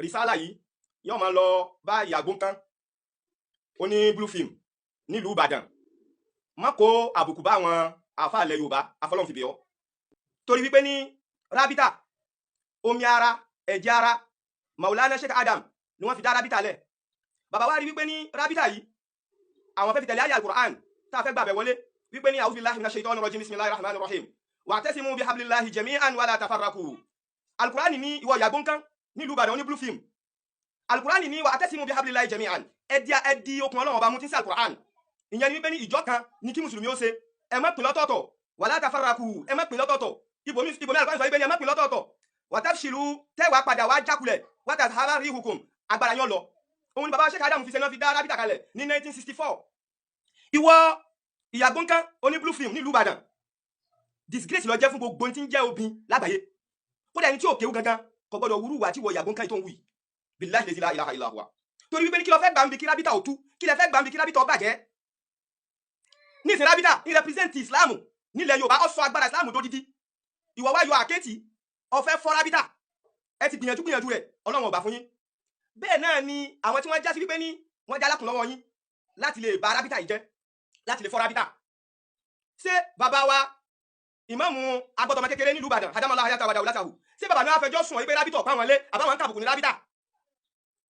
Rìsálà yìí yóò máa lọ bá ìyàgbó kan ó ní blue film nílùú Ìbàdàn. Má kó àbùkù bá àwọn àáfàá ilẹ̀ Yorùbá, afọlọ́nfìbẹ̀ ọ́, torí wípé ní rábítà omi ara ẹ̀jẹ̀ ara Maulana Sheikh Adam ni wọ́n fi dá rábítà lẹ̀. Bàbá wa rí wípé ní rábítà yìí àwọn fẹ́ fi tẹ̀lé àyá Al-Qur'an tá a fẹ́ gbàbẹ̀ wọlé, wípé ní a'udhu billahi minash shaitani rajim, bismillahir rahmanir rahim, wa'tasimu bihablillahi jami'an wala tafarraqu. Al-Qur'an ní ìwọ ìyàgbó nǹkan nílùú Ìbàdàn ní blue film. Al-Qur'an ní wa'tasimu bihablillahi jami'an, ẹdí okùn Ọlọ́run ọba mú tí ń sí Al-Qur'an. Ìyẹn ni wípé ní ìjọ kan ní kí mùsùlùmí ó ṣe, ẹ má pín lọ́tọ̀ọ̀tọ̀, wala tafarraqu, ẹ má pín lọ́tọ̀ọ̀tọ̀. Ibòmí Al-Qur'an sọ wípé ní ẹ má pín lọ́tọ̀ọ̀tọ̀, wàtàfṣìlú tẹ́wàá padà wá jákulẹ̀, wàtàhárá rí hukum, agbára yán lọ. Òun ni bàbá Sheikh Adam fi ṣe náà fi dá rábítà kalẹ̀ ní 1964. Ìwọ ìyàgbọ́nkan oní blue film nílùú Ìbàdàn, disgrace ló jẹ́ fún gbogbo tí ń jẹ́ obìn lágbàáyé. Kódà ẹni tí ò kéwú gangan kò gbọdọ̀ wúrú wà tí wọ ìyàgbọ́nkan tó ń wù yìí, billahi la ilaha illa huwa. Torí wípé ní kí ló fẹ́ gbà ń bi kí rábítà ò tú, kí lẹ fẹ́ gbà ń bi kí rábítà ó bàjẹ́. Ní ìsìn rábítà ní represent Islam nílẹ̀ Yorùbá, ó sọ agbára Islam dódídí. Ìwọ wá yọ àkéètì, ó fẹ́ fọ́ rábítà. Ẹ ti gbìyànjú gbìyànjú rẹ̀, Ọlọ́run ọba fún yín. Bẹ́ẹ̀ náà ni àwọn tí wọ́n já sí wípé ní wọ́n já lákùn lọ́wọ́ yín láti lè ba rábítà yìí jẹ́, láti lè fọ́ rábítà. Ṣé bàbá wa ìmáàmù agbọ́dọ̀mọ kékeré nílùú Ìbàdàn, adamala hayata wàdà wùlátàwù, ṣé bàbá náà fẹjọ́ sùn wípé rábítà ọ̀pá wọn lé àbáwọn ń kàbùkù ní rábítà?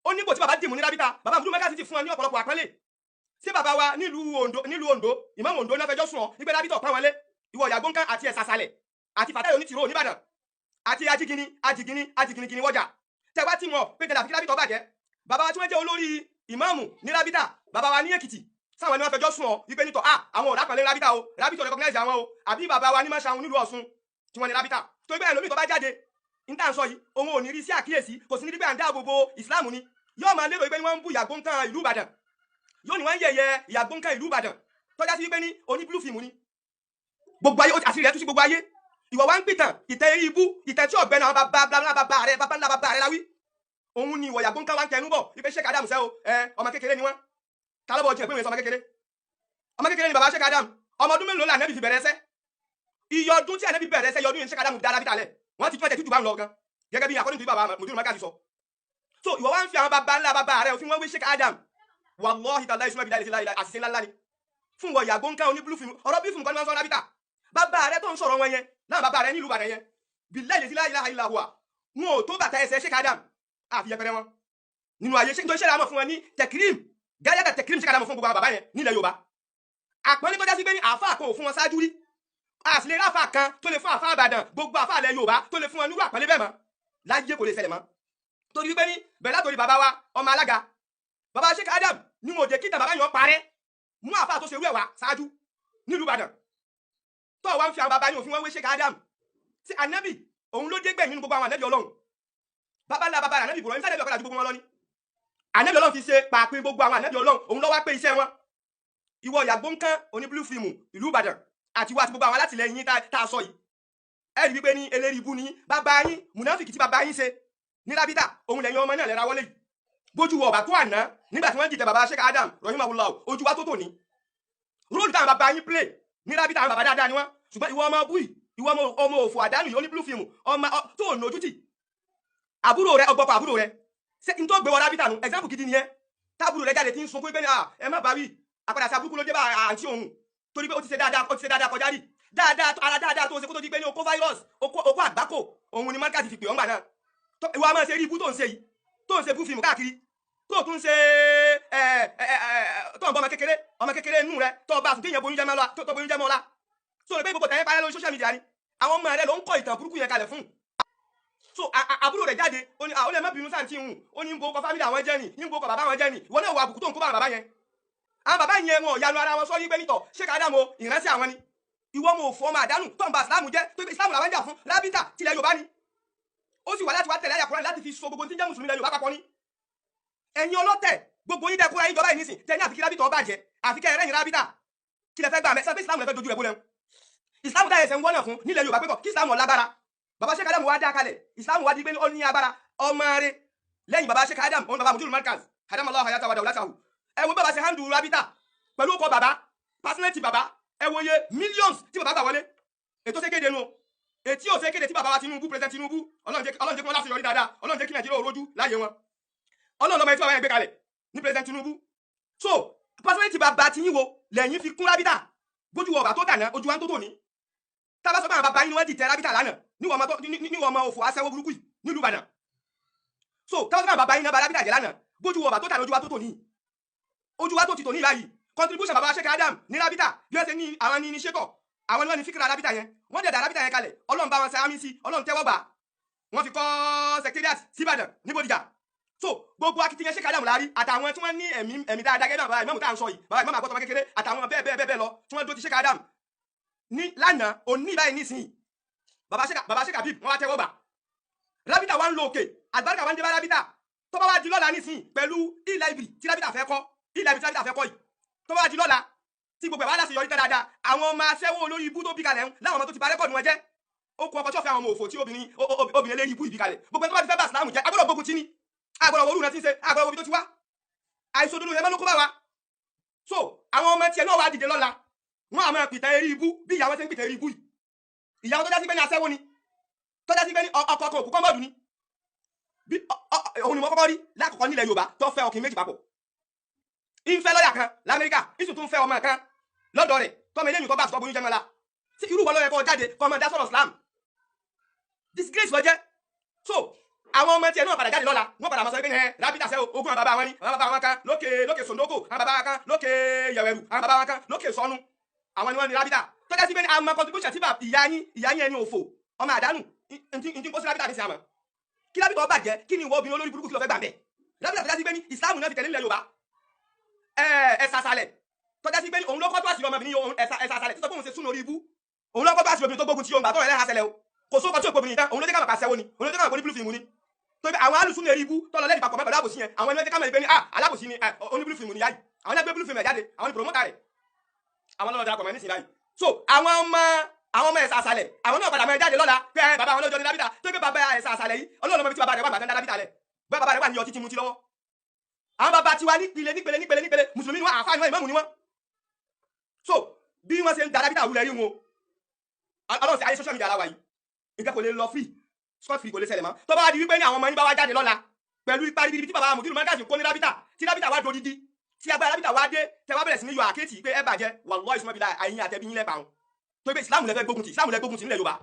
Ó nípò tí bàbá dìmú ní rábítà, bàbá àbúrò mẹ́kà sì ti fún wọn ní ọ̀pọ̀lọpọ̀ àpọ́nlé. Ṣé bàbá wa nílùú Oǹdó, ìmáàmù Oǹdó náà fẹjọ́ sùn ọ wípé rábítà ọ̀pá wọn lé? Ìwọ ìyàgbọ́nkan àti ẹ̀sàsàlẹ̀ àti fàtáyò onítìró oníbàdàn àti ajígini ajígini ajíginigini wọjà tẹwá tí wọn pé tẹlẹ àfi kí rábítà bàjẹ́. Bàbá wa tí wọ́n jẹ́ olórí ìmáàmù ní rábítà, bàbá wa ní Èkìtì, sáwọn ni wọ́n fẹjọ́ sùn ọ wípé nítọ a àwọn ọ̀rá kan lé rábítà o, rábítà recognize àwọn o? Àbí bàbá wa ní máṣáhun nílùú Ọ̀ṣun tí wọ́n ní rábítà tó gbé ẹlòmíì tó bá jáde ní tá à ń sọ yìí, òun ò ní rí sí àkíyèsí, kò sí ní rí pé à ń dáàbò bo ìsìláàmù ni. Yóò máa lérò wípé wọ́n ń bú ìyàgbóǹkan ìlú Ìbàdàn, yóò ní wọ́n ń yẹ̀yẹ́ ìyàgbóǹkan ìlú Ìbàdàn tọ́já sí wípé ní oní blue film ni. Gbogbo ayé àṣírí rẹ̀ tú sí gbogbo ayé. Ìwọ wá ń pìtàn ìtẹ́ eré ibú, ìtẹ́ tí ọ̀gbẹ́ni àwọn bàbá ńlá bàbá rẹ, bàbá ńlá bàbá rẹ láwí. Òun ni ìwọ ìyàgbóǹkan wá ń tẹnu bọ̀ wípé Sheikh Adam sẹ́ o, ẹ ọmọ kékeré ni wọ́n. Ta ló bọ̀ jẹ́ pé wọ́n sọ ọmọ kékeré? Ọmọ kékeré ni bàbá Sheikh Adam. Ọmọ ọdún mélòó la Ànábì fi bẹ̀rẹ̀ ẹsẹ̀? Iye ọdún tí Ànábì bẹ̀rẹ̀ ẹsẹ̀, iye ọdún yẹn Sheikh Adam dára bíta lẹ̀. Wọ́n ti tún ẹ̀jẹ̀ tútù bá ń lọ gan, gẹ́gẹ́ bí according to bàbá mùdúrù mẹ́kà sọ. So ìwọ wá ń fi àwọn bàbá ńlá bàbá rẹ òfin wọn wé Sheikh Adam. Wallahi tallahi summa billahi la ilaha, àṣìṣe ńlá ni fún ìwọ ìyàgbóǹkan oní blue film. Ọ̀rọ̀ bí fún nǹkan ni wọ́n sọ rábítà. Bàbá rẹ tó ń sọ̀rọ̀ wọn yẹn náà, bàbá rẹ nílùú Ìbàdàn yẹn, billahi la ilaha illa huwa, wọn ò tó bàtà ẹsẹ̀ Sheikh Adam. Àfi yẹpẹrẹ wọn nínú ayé ṣé nítorí ṣẹlẹ̀ àmọ́ fún wọn ní tẹkírìm gáyàtà tẹkírìm Sheikh Adam fún gbogbo àwọn bàbá yẹn nílẹ̀ Yorùbá. Àpọ́nlé tó já sí pé ní àáfàá kan ò fún wọn ṣáájú rí, àṣìlè ráfà kan tó lè fún àáfàá Ìbàdàn, gbogbo àáfàá ilẹ̀ Yorùbá tó lè fún wọn nírú àpọ́nlé bẹ́ẹ̀ mọ́ láyé, kò lè ṣẹlẹ̀ mọ́. Torí wípé ní bẹ̀rẹ̀ látòrí bàbá wa ọmọ alága, bàbá Sheikh Adam ni wọn ò jẹ́ kí ìtàn bàbá yẹn parẹ́ mú àáfàá tó ṣe irú ẹ̀ wá ṣáájú nílùú Ìbàdàn. Tó wá ń fi àwọn bàbá yẹn òfin wọn wé Sheikh Adam sí Ànábì, òun ló dé gbẹ̀yìn nínú gbogbo àwọn ànábì Ọlọ́run. Bàbá ńlá bàbá ànábì Ibrahim sànábì ọ̀kadà ju gbogbo wọn lọ ni. Ànábì Ọlọ́run fi ṣe pàápín gbogbo àwọn ànábì Ọlọ́run, òun ló wá pé iṣẹ́ wọn. Ìwọ ìyàgbóǹkan oní blue film ìlú Ìbàdàn àti ìwọ àti gbogbo àwọn alátìlẹyìn tá a sọ yìí, ẹ rí wípé ní eléri ibú ni bàbá yín, mùnáfìkì tí bàbá yín ṣe ní rábítà, òun lẹ́yìn ọmọ náà lẹ́ra wọlé yìí. Bójú wọ ọ̀bà tó àná nígbà tí wọ́n dìtẹ̀ bàbá Sheikh Adam rahimahullah, ojú wa tó tò ní róòlù táwọn bàbá yín play ní rábítà, àwọn bàbá dáadáa ni wọ́n. Ṣùgbọ́n ìwọ ọmọ búì, ìwọ ọmọ òfò àdánù yìí, oní blue film, ọmọ tó ò nójútì, àbúrò rẹ ọgbọkọ àbúrò rẹ ṣé n tó gbé wọ rábítà nu? Example gidi nìyẹn. Tábúrò rẹ jáde tí ń sunkún pé ní ẹ má bá wí, àpàdà sí abúkú ló dé bá àǹtí òun, torí pé ó ti ṣe dáadáa, ó ti ṣe dáadáa kọjá rí dáadáa, ara dáadáa tó ṣe kó tó di pé ní okó virus, okó àgbákò, òun ni mọ́ríkà ti fi pè ọ́n gbà náà. Ìwọ a máa ṣe rí ibú tó ń ṣe yìí, tó ń ṣe bú fíìmù káàkiri, tó tún ṣe ẹ ẹ ẹ tó ń bọ ọmọ kékeré, ọmọ kékeré inú rẹ tó bá sùn tí ìyẹn boyún jẹ́ mọ́ la, tó boyún jẹ́ mọ́ la. So rẹ pé gbogbo tẹ̀yẹ́ parẹ́ lórí social media ni àwọn ọmọ rẹ ló ń kọ ìtàn burúkú yẹn kalẹ̀ fún. So àbúrò rẹ jáde, ó ní ó lè má bínú sáǹtì hùn, ó ní ń bo ọkọ fámìlì àwọn jẹ́ ni, ń bo ọkọ bàbá àwọn jẹ́ ni. Ìwọ náà wọ àbùkù tó ń kó bá àwọn bàbá yẹn. Àwọn bàbá yẹn wọn ò yanu ara wọn sọ yí pé nítọ̀ Sheikh Adam o, ìránṣẹ́ àwọn ni. Ìwọ ọmọ òfò, ọmọ àdánù tó ń ba ìsìlámù jẹ́, tó ìsìlámù làwọn ń jà fún rábítà tilẹ̀ Yorùbá ni. Ó sì wà láti wá tẹ̀lé àyà Kùránì láti fi so gbogbo tí ń jẹ́ mùsùlùmí ilẹ̀ Yorùbá papọ̀ ni. Ẹ̀yin ọlọ́tẹ̀ gbogbo yín dẹ́kun ayé ìjọba yìí nísìn tẹ̀ ní àfikí rábítà ó bàjẹ́, àfikẹ́ ẹ̀rẹ́yìn rábítà kí lẹ fẹ́ gbà mẹ́ sọ pé ìsìlámù lẹ fẹ́ dojú rẹ̀ bólẹ̀. Ìsìlámù táyà ẹsẹ̀ ń wọ́nà fún nílẹ̀ Yorùbá pé kọ̀ kí ìsìlámù lágbára. Bàbá Sheikh Adam wá dá kalẹ̀, ìsìlámù wá di pé ó ní agbára ọmọ rẹ̀ lẹ́yìn bàbá Sheikh Adam, òun bàbá Mujibul Markaz Adam Allah hayata wa dawlatahu. Ẹ wo bàbá ṣe handle rábítà pẹ̀lú ọkọ̀ bàbá personality bàbá, ẹ wo iye millions tí bàbá gbà wọlé. Ètò ṣe kéde nu, Ètí ò ṣe kéde tí bàbá wa Tinubu, President Tinubu, Ọlọ́run jẹ́ kí wọ́n láṣeyọrí dáadáa, Ọlọ́run jẹ́ kí Nàìjíríà ò rójú láyé wọn. Ọlọ́run lọ́mọ etí bàbá yẹn gbé kalẹ̀ ní President Tinubu. So personality bàbá ti yín wo lẹ́yìn fi kún Rábítà bójú wọ ọ̀bà tó dànà ojú wa ń tó tò ní. Tábà sọ pé àwọn bàbá yín ni wọ́n dìtẹ̀ Rábítà lánàá níwọ̀n ọmọ òfò aṣẹ́wó burúkú yìí nílùú Ìbàdàn. So tábà sọ pé àwọn bàbá yín náà bá Rábítà jẹ́ lánàá, bójú wọ ọ̀bà tó dànà ojú wa tó tò ní, ojú wa tó ti tò ní báyìí. Contribution bàbá Sheikh Adam ní Rábítà, bí wọ́n ṣe ní àwọn ní initiator, àwọn ni wọ́n ní fíkìrà Rábítà yẹn, wọ́n dẹ̀ dá Rábítà yẹn kalẹ̀, Ọlọ́run bá wọn ṣe àmì sí, Ọlọ́run tẹ́wọ́ gbà, wọ́n fi kọ́ secretariat síbàdàn ní Bódìjà. So gbogbo akitiyan Sheikh Adam láàrí àtàwọn tí wọ́n ní ẹ̀mí dáadáa gẹ́gẹ́ bàbá ìmáàmù tá à ń sọ yìí, bàbá ìmáàmù àgbọ̀tọ̀ kékeré àtàwọn bẹ́ẹ̀ bẹ́ẹ̀ bẹ́ẹ̀ lọ tí wọ́n dó ti Sheikh Adam ní lánàá òní báyìí nísìnyí, bàbá Sheikh Habib wọ́n wá tẹ́wọ́ gbà. Rábítà wá ń lo òkè, àlùbáríkà wá ń dé bá Rábítà. Tó bá wá di lọ́la nísìnyí pẹ̀lú e-library tí Rábítà fẹ́ kọ́, e-library tí Rábítà fẹ́ kọ́ yìí, tó bá wá di lọ́la tí gbogbo ẹ̀ wá láti yọrí dáadáa, àwọn ọmọ aṣẹ́wó olórí ibú tó bí kalẹ̀ ń láwọn ọmọ tó ti bà rẹ́kọ̀dù wọn jẹ́, ó kó ọkọ̀ tí ó fẹ́ àwọn ọmọ òfò tí obìnrin eléyìí ibú ìbí kalẹ̀. Gbogbo ẹni tó bá ti fẹ́ bá Ìsìlámù jẹ́ agbọ́dọ̀ gbógun tí ní, agbọ́dọ̀ wo orú rẹ ti ń ṣe, agbọ́dọ̀ wo ibi tó ti wá, àìsòdodo yẹn ló kó bá wa. So àwọn ọmọ tiẹ̀ náà wá dìde lọ́la, wọ́n á máa pìtàn eré ibú bí ìyá wọn ṣe ń pìtàn eré ibú yìí. Ìyá wọn tó já sí pé ní aṣẹ́wó ni, tó já sí pé ní ọkọ ọkọ òkú kọ́mọ́ọ̀dù ni, bí òun ni mo kọ́kọ́ rí lákọ̀ọ́kọ́ nílẹ̀ Yorùbá tó fẹ́ ọkùnrin méjì papọ̀. Ìfẹ́ lọ́yà kan l'Amẹ́ríkà, ìsùn tún fẹ́ ọmọ kan lọ́dọ̀ rẹ̀ tọ́mọ eléyìí tó bá sọ bóyún jẹ́ mọ́lá. Sí irú wọn lọ́yẹ kó jáde kó ọmọ dá sọ̀rọ̀ Islam, disgrace ló jẹ́. So àwọn ọmọ tiẹ̀ náà padà jáde lọ́la, wọ́n padà máa sọ pé ẹ Rábítà sẹ́ ogun àwọn bàbá wọn ni, àwọn bàbá wọn kan lókè lókè Sondoko, àwọn bàbá wọn kan lókè Yẹ̀wẹ̀rù, àwọn bàbá wọn kan lókè Sọnù, àwọn ni wọ́n ní Rábítà. Tó jẹ́ sí pé àmọ́ contribution tí ìyá yín ẹni òfò ọmọ àdánù ntí kó sí Rábítà ní sí àmọ́ kí Rábítà ó bàjẹ́, kí ni ìwọ obìnrin olórí burúkú kí ló fẹ́ gbà bẹ́ẹ̀? Rábítà tó jẹ́ sí pé ní Ìsìlámù náà fi tẹ̀lé nílẹ̀ Yorùbá, ẹ̀sà àsàlẹ̀ tó jẹ́ sí pé òun ló kọ́ tó àṣírí ọmọbìnrin yìí, ẹ̀sà àsàlẹ̀ tí sọ pé òun ṣe súnà orí ibú, òun ló kọ́ tó àṣírí obìnrin tó gbógun ti Yorùbá tó rẹ̀ lẹ́hà sẹlẹ̀ o, kò sóko tí òpó obìnrin tán, òun ló jẹ́ ká màkà sẹ́wó ni, òun ló jẹ́ ká màkà ní blue film ni. Tó bí àwọn alùsùn lè rí ibú tó lọ lẹ́yìn papọ̀ mọ́ pẹ̀lú àbòsí yẹn, àwọn ẹni wọ́n jẹ́ ká mọ̀ pé ní alábòsí ni oní blue film ni yáyì, àwọn ẹni gbé blue film ẹ̀ jáde, àwọn ni promoter rẹ̀, àwọn lọ́lọ́ darapọ̀ mọ́ nísìnyí báyìí. So àwọn ọmọ ẹ̀sà àsàlẹ̀ àwọn náà padà mọ́ ẹ jáde lọ́la pé bàbá àwọn lọ́jọ́ ní Rábítà, tó gbé bàbá ẹ̀sà àsàlẹ̀ yìí Ọlọ́run mọ̀ bí tí bàbá rẹ̀ wà gbàtàn dá Rábítà lẹ̀, bóyá bàbá rẹ̀ wà ní ọtí tí mu ti lọ́wọ́. Àwọn bàbá tiwa nípele nípele nípele nípele mùsùlùmí ni wọn, àfáà ni wọn, ìmáàmù ni wọn. So bí wọ́n ṣe ń da Rábítà wúlẹ̀ rí wọn, Ọlọ́run ṣe ayé social media aláwa yìí, nǹkan kò lè lọ free scot free, kò lè ṣẹlẹ̀ mọ́. Tó bá wá di wípé ní àwọn ọmọ yín bá wá jáde lọ́la pẹ̀lú ipa ribiribi tí bàbá Mùdírù Márkàsì kó ní Rábítà, tí Rábítà wá dodidi, tí agbára Rábítà wá dé, tẹ wá bẹ̀rẹ̀ sí ní yọ àkéètì pé ẹ bàjẹ́, wallahi summa billahi àyìn àtẹ̀bí yín lẹ́pàá wọn. Tó pé Ìsìlámù lẹ fẹ́ gbógun tì, Ìsìlámù lẹ gbógun tì nílẹ̀ Yorùbá,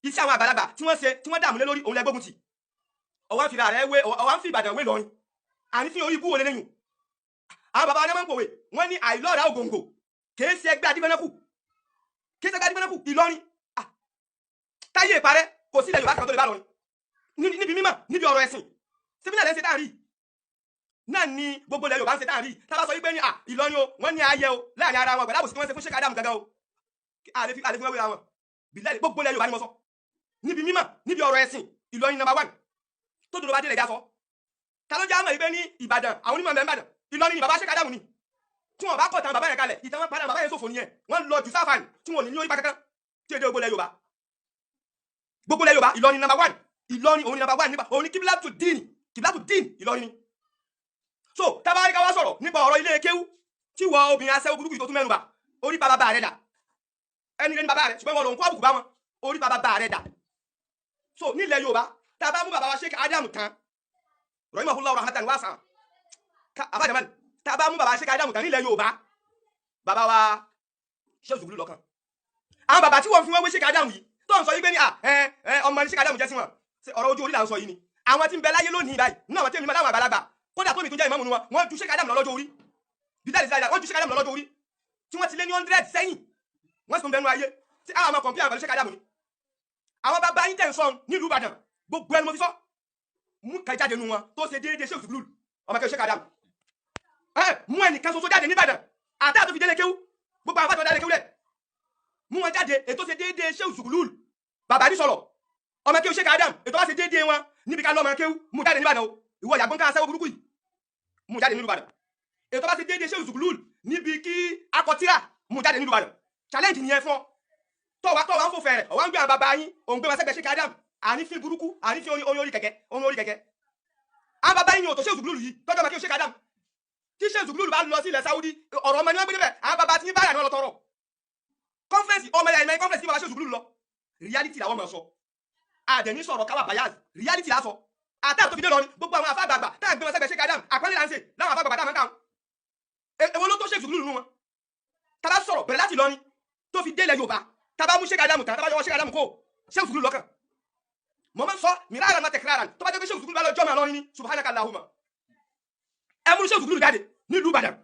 iṣẹ́ àwọn àgbàlagbà tí wọ́n ṣe tí wọ́n dààmú lé lórí òun lẹ gbógun tì. Ọwọ́ ń fi rẹ̀ wé, ọwọ́ ń fi Ìbàdàn wé lọ́rin, àní fi orí ibú wo lélẹ́yìn. Àwọn bàbá wa ní wọ́n ń pòwe, wọ́n ní àìlọ́ọ̀rá ògòǹgò kìí ṣe ẹgbẹ́ adígbẹ́nẹ́kù, kìí ṣe ẹgbẹ́ adígbẹ́nẹ́kù Ìlọrin táyé ìparẹ́ kò sí ilẹ̀ Yorùbá kan tó lè bá lọrin níbi mímọ̀ níbi ọ̀rọ̀ ẹ̀sìn. Síbílẹ̀ lẹ́ ń ṣe tá à ń rí náà ni gbogbo ilẹ̀ Yorùbá ń ṣe tá à ń rí. Tá a bá sọ wípé ní Ìlọrin o, wọ́n ní ayẹ o láàrin ara wọn pẹ̀lú àbòsí tí wọ́n ṣe fún Sheikh Adam gangan o, àlefi wọ́n wéra wọn bílẹ̀ gbogbo ilẹ̀ Yorùbá ni mo sọ níbi mímọ̀ níbi ọ̀rọ̀ ẹ̀sìn Ìlọrin number 1 tó dòdò bá délẹ̀ já sọ. Ta ló já mọ̀ wípé ní Ìbàdàn àwọn onímọ̀ mẹ́ńbàdàn Ìlọrin ni bàbá Sheikh Adam ni, tí wọn bá kọ̀ tán bàbá yẹn kalẹ̀ ìtàn wọn padà bàbá yẹn ṣòfò nìyẹn, wọ́n lọ jù sáfàn tí wọn ò ní ní orí pa kankan tí èdè gbogbo ilẹ̀ Yorùbá, gbogbo ilẹ̀ Yorùbá Ìlọrin number 1, Ìlọrin òun ni number 1 nípa òun ni kíbílátù dín, kíbílátù dín Ìlọrin ni. So tábàárí ká wá sọ̀rọ̀ nípa ọ̀rọ̀ ilé kéwú tí wọ obìnrin aṣẹ́wó burúkú yìí tó tún mẹ́nu bà, orí bàbá bá rẹ̀ dà, ẹni rẹ̀ ní bàbá rẹ̀ ṣùgbọ́n wọn lòun kó àbùkù bá wọn, orí bàbá bá rẹ̀ dà. So nílẹ̀ Yorùbá tá a bá mú bàbá wa Sheikh Adam tán rahimahullahu rahmatan wasi'a abájàmánì, tá a bá mú bàbá Sheikh Adam tán nílẹ̀ Yorùbá, bàbá wa Sheikh Zubulu lọ́kàn. Àwọn bàbá tí wọ́n fi wọ́n wé Sheikh Adam yìí tó ń sọ yìí pé ní ọmọ ní Sheikh Adam jẹ́ sí wọn, ọ̀rọ̀ ojú orí là ń sọ yìí ni. Àwọn tí ń bẹ láyé lónìí báyìí nínú àwọn tí èmi máa láwọn àgbàlagbà kódà tó mi tún jẹ́ ìmáàmù wọn, wọ́n ju Sheikh Adam lọ lọ́jọ́ orí, bídà lè sáyà wọ́n ju Sheikh Adam lọ lọ́jọ́ orí tí wọ́n ti lé ní 100 sẹ́yìn, wọ́n sì tún bẹnu ayé tí àwọn ọmọ kọ̀ǹpìà pẹ̀lú Sheikh Adam ni. Àwọn bàbá yín tẹ̀ ń sọ nílùú Ìbàdàn gbogbo ẹnu mo fi sọ mú kan jáde nu wọn tó ṣe déédéé Sheikh Zubulu ọmọ kẹ́ Sheikh Adam, mú ẹnìkan ṣoṣo jáde nìbàdàn àtàtò tó fi délé kéwú, gbogbo àwọn àfàtọ́ délé kéwú lẹ̀ mú wọn jáde ètò ṣe déédéé Sheikh Zubulu bàbá ní sọ̀rọ̀ ọmọ kéwú Sheikh Adam ètò wá ṣe déédéé wọn níbi ká lọ́mọ kéwú mú jáde nìbàdàn o, ìwọ ìyàgbọ́n ká sẹ́wọ́ burúkú yìí mú jáde nílùú Ìbàdàn, ètò wá ṣe déédéé Sheikh Zubulu níbi kí akọtíra mú jáde nílùú Ìbàdàn, challenge nìyẹn fún ọ. Tọ́wà ń fò fẹ̀rẹ̀ ọ̀wá ń gbé àwọn bàbá yín òun gbé wọn sẹ́gbẹ̀ẹ́ Sheikh Adam, ànífín burúkú ànífín orí kẹ̀kẹ́ orí kẹ̀kẹ́. Àwọn bàbá yín ni òtò Sheikh Zubulu yìí tọ́jú ọmọ kéwú Sheikh Adam, tí Sheikh Zubulu bá lọ sí ilẹ̀ Saudi ọ̀rọ̀ ọmọ ni wọ́n gbé débẹ̀, àwọn bàbá tí ń báyà ni wọ́n lọ tọrọ conference ọmọ ẹ̀yà ìmọ̀ conference tí bàbá Sheikh Zubulu lọ, Reality làwọn máa sọ. Àdẹ̀ní sọ̀rọ̀ káwà bias, reality la sọ. Àtàwọn tó fi dé lọ ni gbogbo àwọn àfa àgbààgbà tá à ń gbé wọn sẹ́gbẹ̀ẹ́ Sheikh Adam àpọ́nlé là ń ṣe láwọn àfa àgbààgbà tá à ń kà wọn. Èwo ló tó Sheikh Zulu nínú wọn? Tá bá sọ̀rọ̀ bẹ̀rẹ̀ láti Ìlọrin tó fi délẹ̀ Yorùbá, tá bá mú Sheikh Adam tán, tá bá yọ Sheikh Adam kó Sheikh Zulu lọ́kàn. Mo máa ń sọ mìíràn máa tẹ̀kírára tó bá jẹ́ pé Sheikh Zulu bá lọ jọ́mọ̀ lọ́rin ní subhanaka Allahumma. Ẹ mú Sheikh Zulu jáde nílùú Ìbàdàn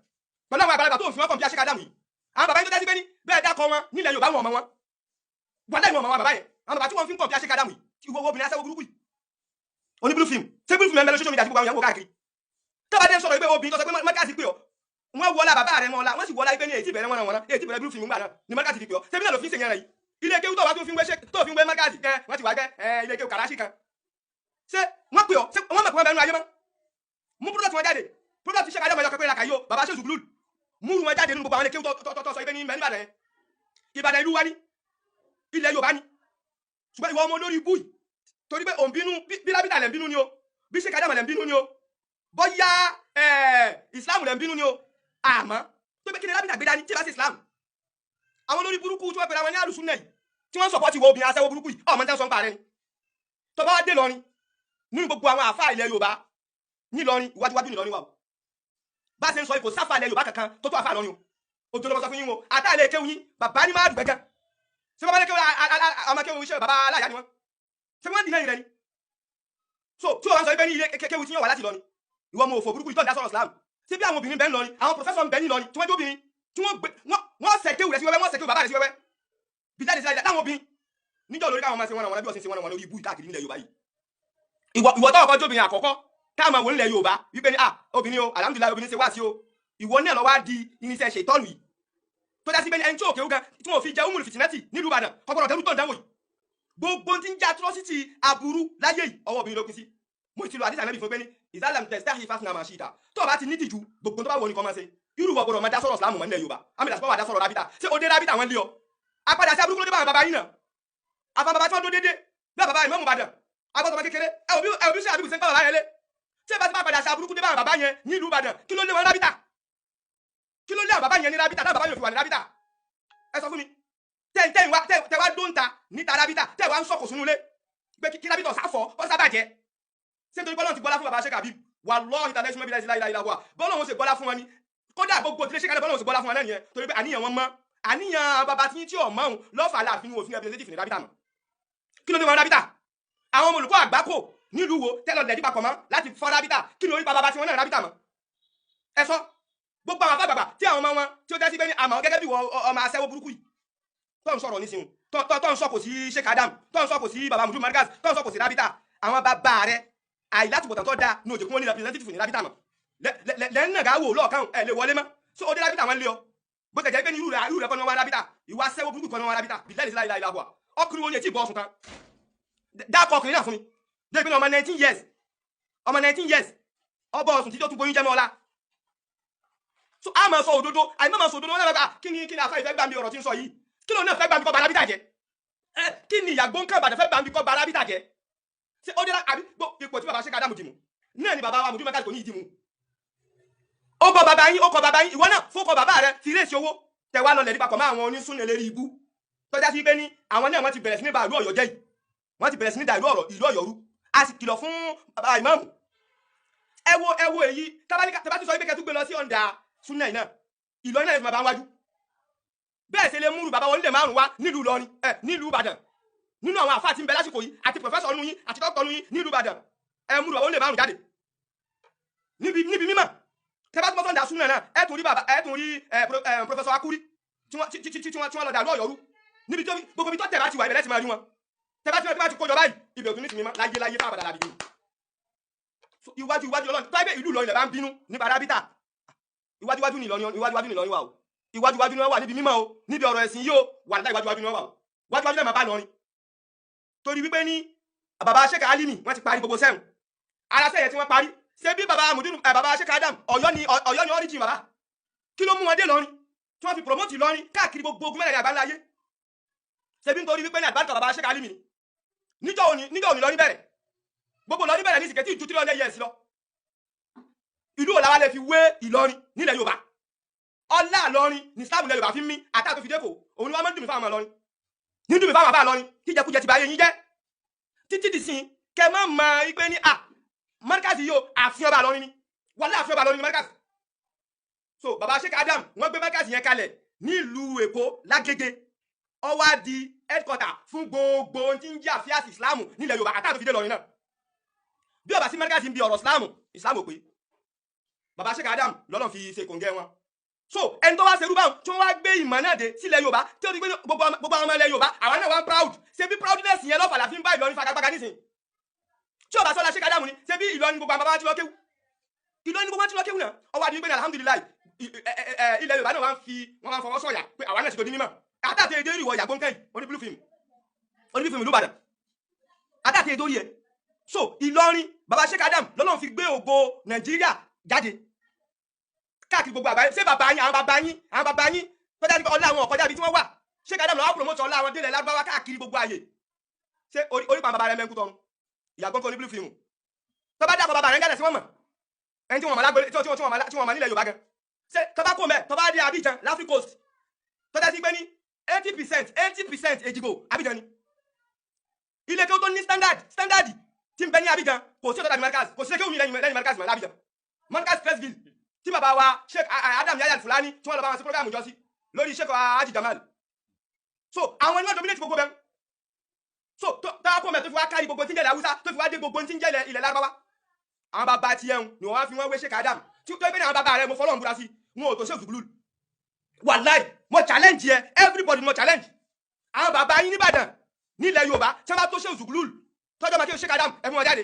pẹ̀lú àwọn àgbàlagbà tó ń fi wọn kàn bí Sheikh Adam yìí. Àwọn bàbá yín tó dájú pé ní bẹ́ẹ̀ dákọ wọn nílẹ̀ Yorùbá wọn ọmọ wọn. Wàlá ìwọ̀n ọmọ wọn bàbá yẹn. Àwọn bàbá tí wọ́n fi ń kàn bí Sheikh Adam yìí. Ìwọ obìnrin aṣẹ́wó burúkú yìí. Oní blue film. Ṣé blue film ẹ̀ ń bẹ lórí social media tí gbogbo àwọn èèyàn wò káàkiri? Tó bá dé sọ̀rọ̀ pé obìnrin tó sọ pé mọ́kàsí pé ọ́, wọ́n wọlá bàbá rẹ̀ mọ́ ọlá, wọ́n sì wọlá pé ní èyí tí bẹ̀rẹ̀ wọn wọn, èyí tí bẹ̀rẹ̀ blue film gbà náà ni mọ́kàsí fi pè ọ́. Ṣé bí náà ló fi ń ṣèyàn rẹ̀ yìí? Ilé kéwú tó wá tó fi ń wé tó fi ń wé mọ́kàsí kan, wọ́n ti wá gbẹ́ ilé kéwú kàràṣì kan. Ṣé wọ́n pè ọ́? Ṣé wọ́n mọ̀ pé wọ́n bẹnu ayé mọ́? Mú product wọn jáde. Product ṣe kájọ́ mọ̀ ẹ̀yọ́ pé ra kàyó, bàbá ṣe zùgbùlù. Múrù wọn jáde nínú gbogbo àwọn ilé kéwú tó sọ ibẹ̀ ní mẹ́ níbàdàn yẹn. Ìbàdàn ìlú wa ní, ilẹ̀ Yorùbá ní. Ṣùgbọ́n ìwọ ọmọ olórí ibú yìí, torí pé òun bínú bí lábìtà lẹ̀ ń bínú ni o, bí ṣe kájọ́ mọ̀ lẹ̀ ń bínú ni o, bóyá Islam lẹ̀ ń bínú ni o, àmọ́ tó pé kí ni lábìtà gbé dání tí ì bá sí Islam. Àwọn olórí burúkú tí wọ́n pẹ̀lú àwọn ní àlùsùn náà yìí tí wọ́n ń sọ̀pọ̀tì wọ obìnrin aṣẹ́wó burúkú yìí, ọmọ tẹ́ ń sọ ń pa rẹ ni. Tó bá wá dé lọrin nínú gbogbo àwọn àáfàá ilẹ̀ Yorùbá nílọrin, iwájúwájú nílọrin wà o. Bá a ṣe ń sọ ipò sáfà ilẹ̀ Yorùbá kankan tó tó àáfàá lọrin o. Òjò ló mọ sọ fún yín o, àtàlẹ́ kéwù yín bàbá ní máa dùn gẹ́gẹ́. Ṣé bàbá ní kéwù ọmọ kéwù iṣẹ́ bàbá aláya ni wọ́n? Ṣé wọ́n dìnnà rẹ ni? So tí o wá ń sọ pé ní ilé kéwù tí yóò wá láti lọrin, ìwọ ọmọ òfò burúkú yìí tó ń dá sọ̀rọ̀ Islam. Ṣé bí àwọn obìnrin bẹ́ẹ̀ ń lọrin, àwọn pòfẹ́sọ̀ ń bẹ ní lọrin tí wọ́n jẹ́ obìnrin tí wọ́n gbé wọ́n sẹ̀ kéwù rẹ̀ sí wẹ́wẹ́, wọ́n sẹ̀ kéwù bàbá rẹ̀ sí wẹ́wẹ́. Bí jáde sí láyé láwọn obìnrin níjọ́ lórí káwọn máa ṣe wọn àwọn bí wọ́n ṣe wọn àwọn lórí ibú káàkiri nílẹ̀ Yorùbá yìí. Ìwọ táwọn kan jóbìnrin àkọ́kọ́ káàmọ̀ wò nílẹ̀ Yorùbá wípé ní ah obìnrin o, alhamdulillah obìnrin ṣe wá sí o, ìwọ náà lọ wá di irinṣẹ́ ṣètọ́nù yìí tó já sí pé ẹni tí òkè ogan tí wọn fi jẹ umul fìtínẹ́tì nílùú Ìbàdàn kọ́kọ́rọ́ tẹ́lú tó ń dánwò yìí. Gbogbo tí ń jẹ́ atrocity aburú láyé yìí ọwọ́ obìnrin ló pín sí. Mo ti lo àdìsá náà fún pé ní ìsálàm tẹ̀sítáhì fásitì náà máa ṣe ìta tó o bá ti ní tìjú gbogbo tó bá wọ ní kọ́ máa ṣe. Irú wọ gbọdọ̀ máa dá sọ̀rọ̀ Ìsìlámù mọ́ nílẹ̀ Yorùbá, àmì ìdásípọ̀ wà dá sọ̀rọ̀ rábítà. Ṣé o dé rábítà wọn lé ọ? Apadà sí aburúkú ló dé bá àwọn bàbá yín náà. Àfa bàbá tí wọ́n dó dédé bí bàbá Ìmáàmù Ìbàdàn agbọ́dọ̀ kékeré ẹ òbí ṣe àbíkú ṣe ń pa bàbá yẹn lé. Ṣé bá ti bá padà sí aburúkú dé bá àwọn bàbá yẹn nílùú Ìbàdàn, kí ló lé wọn rábítà? Kí ló lé àwọn bàbá yẹn ní rábítà táwọn bàbá yẹn ò fi wà ní rábítà? Ẹ sọ fún mi. Tẹ wá dóńta níta rábítà, tẹ wá ń sọkò sínú ilé pé kí rábítà ọ̀sáfọ̀ ọ̀sábàjẹ́. Ṣé nítorí bọ́lá ti gbọ́lá fún bàbá Sheikh Habib? Wallahi ta'ala ìṣúná bíi láìláìlá ìlà wa bọ́lá wọn ṣe gbọ́lá fún wọn ni. Kódà gbogbo ìdílé Sheikh Habib bọ́lá wọn ṣe gbọ́lá fún wọn náà nìyẹn, torí pé àníyàn wọn mọ́. Àníyàn bàbá tí tí ò mọ́ òun lọ́fà láàfin òfin representative ní rábítà mọ́. Kí ló dé wọn rábítà? Àwọn ọmọ olùkọ́ àgbákò nílùú wo tẹ́lọ̀ lẹ́dí papọ̀ mọ́ láti fọ́ rábítà, kí ló rí bàbá tí wọ́n náà rábítà mọ́? Ẹ sọ gbogbo àwọn bàbá tí àwọn ọmọ wọn tí ó jẹ́ sí pé ní àmọ́ gẹ́gẹ́ bí ọmọ aṣẹ́wó burúkú yìí tó ń sọ̀rọ̀ nísìnyí, tó ń sọ̀kò sí Sheikh Adam, tó ń sọ̀kò sí bàbá Mudu Markaz, tó ń sọ̀kò sí rábítà, àwọn bàbá rẹ̀ àìlátùbọ̀tán tó dáa ní òjò kí wọ́n ní representative ní rábítà mọ́. Lẹ́yìn náà wò lọ́ọ̀kan ẹ̀ lè wọlé mọ́. So ó dé rábítà wọn lé ọ. Bó tẹ̀ jẹ́ pé ní irú rẹ̀ kọ́ ni wọ́n wá rábítà, ìwà aṣẹ́wó burúkú kọ́ ni wọ́n wá rábítà, bí láìsí láìláìlá wà. Ọkùnrin wo ni ètí ìbọn ọ̀sùn kan? Dákọ̀ ọkùnrin náà fún mi. Dé ìpínlẹ̀ ọmọ 19 years, ọmọ 19 years, ọbọ̀ ọ̀sùn tí tó tún boyún jẹ́ mọ́ ọlá. So a máa sọ òdodo, àìmọ́ máa sọ òdodo, wọn náà bá kí ni àfa ìfẹ́ gbà mí ọ̀rọ̀ tí ń sọ yìí? Kí ló náà fẹ́ gbà mí kọ́ ba rábítà jẹ́? Kí ni ìyàgbó ń kàn Ìbàdàn fẹ́ gbà mí kọ́ ba rábítà jẹ́? Ṣé ó dé àbí ipò tí bàbá Sheikh Adam dìmú náà ni bàbá wa Mudu Markaz kò ní ìdìmú. Ó kọ bàbá yín, ó kọ bàbá yín, ìwọ náà fó kọ bàbá rẹ fi réèsì owó tẹ wá lọlẹ̀ nípa kọ̀ mọ́ àwọn onísúnlẹ̀ lérí ibú tọ́já sí pé ní àwọn náà wọ́n ti bẹ̀rẹ̀ sí ní ba ìlú Ọ̀yọ́ jẹ́ yìí, wọ́n ti bẹ̀rẹ̀ sí ní da ìlú Ọ̀yọ́ rú. A sì kìlọ̀ fún bàbá ìmáàmù. Ẹ wo èyí tẹ́bá ti sọ pé kẹ́tù gbé lọ sí ọ̀ǹda súnà yìí náà, Ìlọrin náà lè fi máa bá wájú. Bẹ́ẹ̀ ṣe lè múrù bàbá wọn nílẹ̀ márùn-ún wá nílùú Ìlọrin, nílùú Ìbàdàn, nínú àwọn àfáà tí ń bẹ lásìkò yìí àti pòfẹ́sọ̀ nù yín àti dókítà nù yín nílùú Ìbàdàn, ẹ múrù bàbá wọn nílẹ̀ márùn-ún jáde níbi mímọ̀. Tẹ́bá tí wọ́n sọ̀ǹda súnà náà, ẹ tún rí bàbá, ẹ tún rí pòfẹ́sọ̀ Akúrí tí wọ́n lọ dàlú Ọ̀yọ́ rú níbi tó gbogbo ibi tó tẹ̀ bá ti wà ibẹ̀ lẹ́tì máa rí wọn. Tẹ́bá tí wọ́n bá ti kójọ báyìí ibẹ̀ òtún ní tìmí mọ́ láyé láyé fáwọn àdàlà bìbí. Iwájú iwájú Ọlọ́run tó ẹgbẹ́ ìlú Ìlọrin lẹ̀ bá ń bínú nípa rábítà. Iwájú iwájú ní Ìlọrin, iwájú iwájú ní Ìlọrin wà o. Iwájú iwájú ni wọ́n wà níbi mímọ́ o, níbi ọ̀rọ̀ ẹ̀sìn yìí o, wà láì iwájú iwájú ni wọ́n wà o. Iwájú iwájú náà máa bá lọrin. Torí wípé ní bàbá Sheikh Alimi wọ́n ti parí gbogbo sẹ́wọ̀n. Ara sẹ́yẹ tí wọ́n parí. Ṣé bí bàbá Mudiru bàbá Sheikh Adam Ọ̀yọ́ ni origin bàbá. Kí ló mú wọn dé Ìlọrin? Tí wọ́n fi promote Ìlọrin káàkiri gbogbo ogun mẹ́rẹ̀ẹ̀rin àgbáńlá ayé. Ṣé bí nítorí wípé ní àgbàdàn bàbá Sheikh Alimi ni. Níjọ́ òní Ìlọrin bẹ̀rẹ̀. Gbogbo Ìlọrin bẹ̀rẹ̀ ní ìsìnkẹ́ tí ju 300 years lọ. Ìlú òlàwà lè fi wé Ìlọrin nílẹ̀ Yorùbá. Ọlá Ìlọrin ní Islam ilẹ̀ Yorùbá fi ń mí àtàtò fi dẹ́kọ̀, òun ni wọ́n máa ń dùn mí fáwọn ọmọ Ìlọrin. Nínú mi fáwọn àbá lọrin kíjẹkújẹ ti bá yé yín jẹ́ títí di sin kẹ má mọ ipe ní à Markaz yìí o, àfihàn ọba lọrin ni, wàlẹ́ àfihàn ọba lọrin ni Markaz. So baba Sheikh Adam wọ́n gbé Markaz yẹn kalẹ̀ nílùú Èkó lágége, ó wá di headquarter fún gbogbo ohun tí ń jẹ́ àfíàsì Ìsìláàmù nílẹ̀ Yorùbá àtàtò fi dé lọrin náà. Bí ọba sí Markaz ń bi ọ̀rọ̀ Ìsìláàmù, Ìsìláàmù ò pé. Baba Sheikh Adam lọ́lọ́ fi ṣe kòǹgẹ́ wọn. So ẹni tó wá ṣerú báwọn tí wọ́n wá gbé ìmọ̀ náà dé sílẹ̀ Yorùbá, tí ó di pé gbogbo àwọn ọmọ ilẹ̀ Yorùbá àwọn náà wá ń proud. Ṣe bí proudness yẹn lọ́fà la fi ń bá Ìlọrin fagagbága nísìn. Tí ọba sọlá Sheikh Adam ni, ṣe bí Ìlọrin gbogbo àwọn bàbá tí lọ kéwú, Ìlọrin gbogbo tí lọ kéwú náà, ọwọ́ àdìgbé ní alhamdulilayi ilẹ̀ Yorùbá náà wá ń fi wọ́n máa ń fọwọ́ sọ̀yà pé àwa náà ti dòdì mímọ̀. Àtàtì èdè ìwọ ìyàgbọ́n kẹ́yìn oní blue film, oní blue film ìlú Ìbàdàn, àtàtì èdè orí ẹ̀. So Ìlọrin baba Sheikh Adam lọ́lọ́run fi gbé ògo Nàìjíríà jáde káàkiri gbogbo àgbáyé. Ṣé bàbá yín, àwọn bàbá yín, àwọn bàbá yín tọ́jà ní ọlá àwọn ọ̀kọ́jà ibi tí wọ́n wà, Sheikh Adam lọ́wọ́ promote ọlá àwọn délẹ̀ lárúbáwá káàkiri gbogbo àyè. Ṣé orí pa bàbá rẹ mẹ́ńkú tọrun ìyàgbọ́n kan ní blue film tó bá dàpọ̀ bàbá rẹ ń gàdẹ̀ sí wọ́n mọ̀ ẹni tí wọ́n mọ̀ lágbèrè tí wọ́n mọ̀ nílẹ̀ Yorùbá gan. Ṣé tó bá kó mẹ́ tó bá dé Abidjan láfírí coast tọ́jà sí pé ní 80% Èjìgbò Abidjan ni ilé kí ó tó ní standard tí ń bẹ ní Abidjan, kò sí ọ̀tọ̀ Markaz, kò sí ilé kí ó mi lẹ́yìn Markaz mọ̀ lábidjan. Markaz Pressville tí bàbá wa Sheikh Adam Yahya Fulani tí wọ́n lọ bá wọn sí program jọ sí lórí Sheikh Haji Jamal. So àwọn ẹni wọ́n dominate gbogbo bẹ́ẹ̀. So tọ́wọ́ kó mẹ́ tó fi wá kárí gbogbo tí ń jẹ́ ilẹ̀ Haúsá, tó fi wá dé gbogbo tí ń jẹ́ ilẹ̀ Lárúbáwá. Àwọn bàbá ti ẹ̀hún ni wọ́n wá fi wọ́n wé Sheikh Adam tí tó gbé ní àwọn bàbá rẹ̀, mo fọlọ́run búra sí wọn ò tó Sheikh Zugulul. Wàláì mo challenge yẹ everybody, mo challenge àwọn bàbá yín nìbàdàn nílẹ̀ Yorùbá tí wọ́n bá tó Sheikh Zugulul tọ́jọ́ máa kí Sheikh Adam ẹ mú wọn jáde.